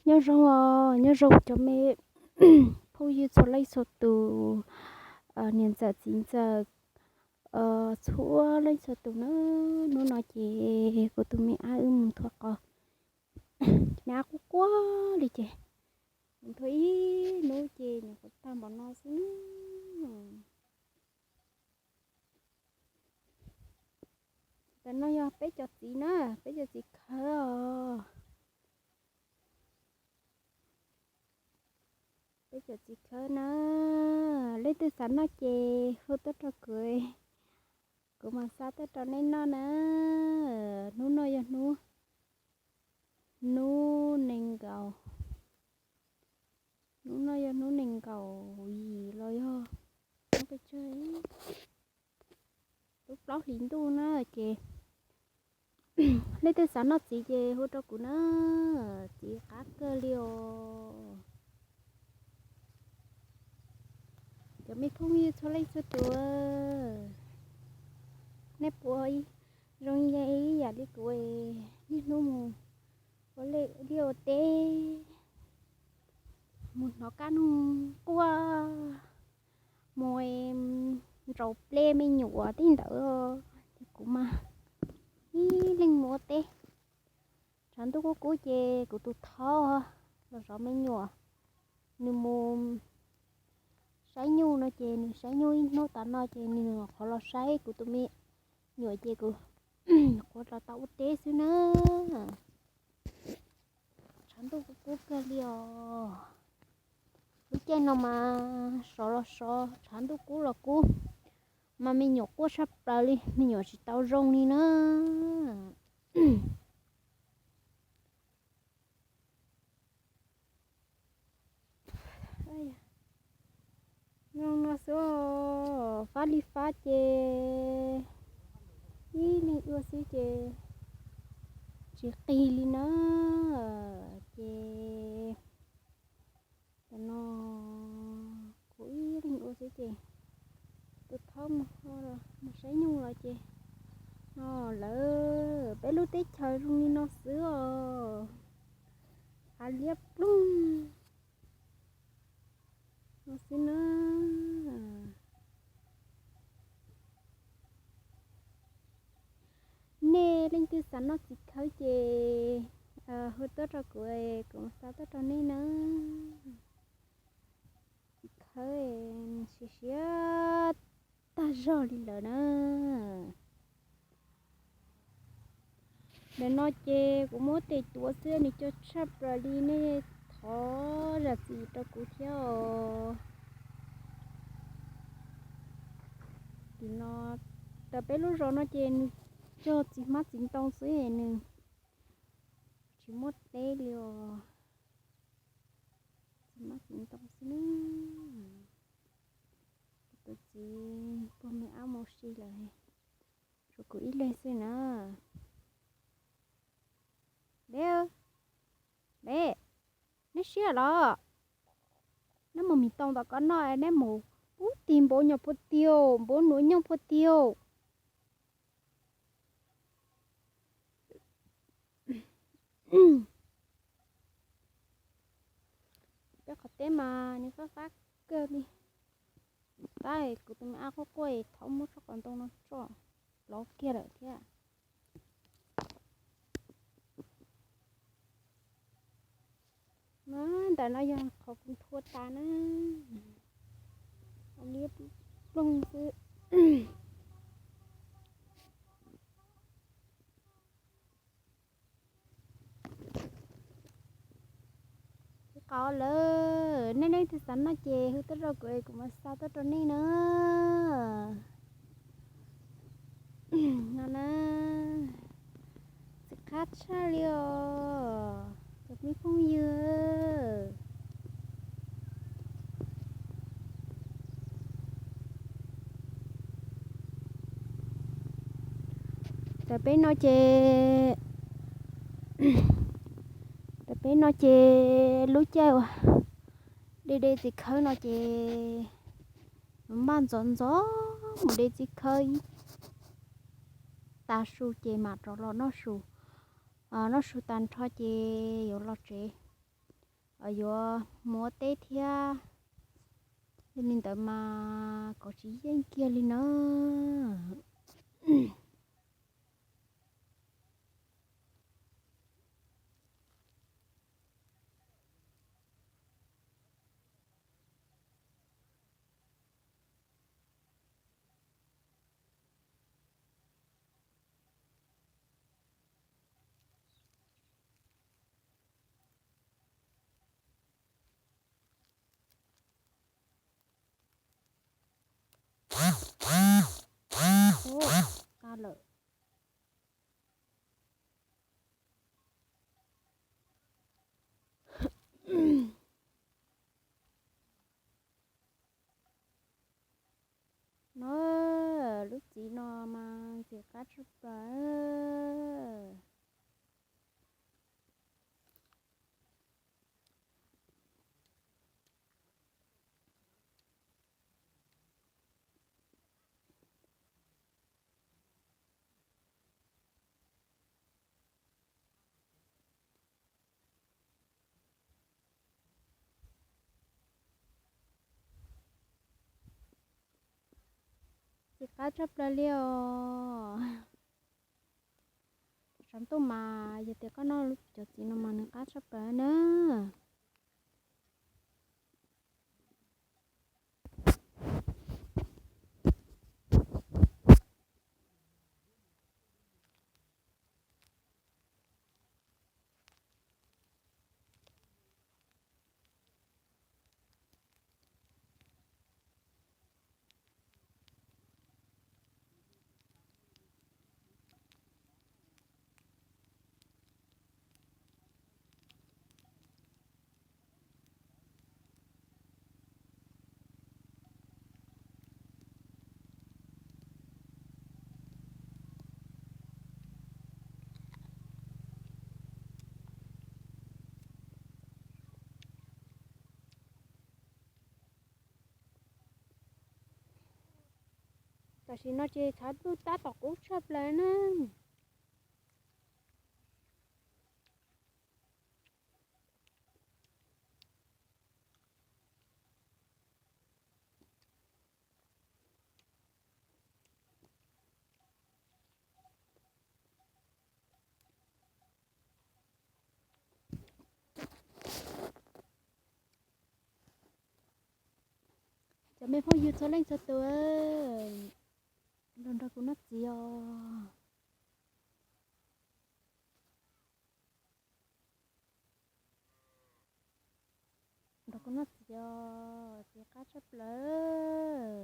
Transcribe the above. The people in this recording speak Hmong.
Nyob zoo os, nyob zoo cov me phooj ywg txhua leej txhua tus, niam ntxawm txiv ntxawm txhua leej txhua tus na. Hnub no ces kuv tus me ab wb mus nthua qos, me ab quaj quaj li ces mus nthua ib hnub ces nyuam qhuav tag npaum no xwb. Tam no yog peb cov txiv na, peb cov txiv khawb os. Peb cov txiv khawb na, leej twg xav noj ces hu tuaj rau kuv, kuv mam xa tuaj rau nej noj na. Hnub no yog hnub, hnub nees nkaum, hnub no yog hnub nees nkaum yim los yog hnub pes tsawg, lub plaub hlis ntuj na ces leej twg xav noj txiv ces hu rau kuv na, txiv qab kawg li os. Cov me phooj ywg txhua leej txhua tus, nej puas zoo ib yam li kuv niaj hnub mus ua liaj ua teb, mus hnov kab noog quaj, mus ntaus ple me nyuam tej ntawd, ces kuv mas ib leeg mus ua teb. Tshav ntuj kub kub ces kuv tus thaub los zov me nyuam, nws mus saib nyuj no ces nws saib nyuj ib hnub tas no ces nws qhov los saib kuv tus me nyuam ces kuv qhuav los tau ua teb xwb na. Tshav ntuj kub kub kawg li os. Lub caij no mas sov los sov, tshav ntuj kub los kub, mas me nyuam quaj tshaj plaws li, me nyuam tsis tau zoo li na. Zoo no xwb, fab li fab ces ib leeg ua xwb ces tsis qis li na. Ces tam no kuv ib leeg ua xwb ces tus thaub mus saib nyuj los ces no lawm. Peb lub teb chaws zoo li no xwb os, av liab ploog no xwb na. Nej leej twg xav noj txiv khawb ces hu tuaj rau kuv, kuv xa tuaj rau nej na. Txiv khawb siav siav tag zog li lawm na. Ntawm no ces kuv muab tes tuav xwb, nws cog tshaj plaws li, nej thov zam txim rau kuv thiab os. Tim no, tam peb lub zos no ces nws cog txiv hmab txiv ntoo xwb, nws tsis muaj teb li os. Txiv hmab txiv ntoo xwb na. Kuv tus txiv puag me ab mus si lawm, tshuav kuv ib leeg xwb na. Deb, deb, neb siab los? Neb mus mis toos tom koj noj, neb mus pub tig npaum nyuag puag tiag, npaum nuav nyoog puag tiag. Peb qhov teb mas nws fab fab kawg li. Tab kuv tus me ab quaj quaj, thov muab tsob qos ntoo no tso, plov kiag lawm thiab. Ntawm no yog qhov kuv nthua tas na, liab ploog xwb. Qos lawm, nej leej twg xav noj ces hu tuaj rau kuv, kuv mam xa tuaj rau nej na. No na, txiv qab tshaj li os cov me phooj ywg. Tam peb no ces, tam peb no ces lub caij uas de de txiv khawb no ces npaj ntxov ntxov mus de txiv khawb ib tag su ces mam rov los noj su. Noj su tag nrho ces yuav los tsev. yuav mus ua teb thiab. Yog li ntawd mas kav tsis yeej kiag li na. Ua, tag lawm. No, lub txiv no mas ntxim qab tshaj plaws. Ntxim qab tshaj plaws li os. Tshav ntuj mas yog tias koj noj cov txiv no mas nws qab tshaj plaws na. Tam sim no ces tshav ntuj tab tom qub tshaj plaws na. Cov me phooj ywg txhua leej txhua tus, nrog nrog kuv noj txiv os. Nrog kuv noj txiv os, txiv qab tshaj plaws.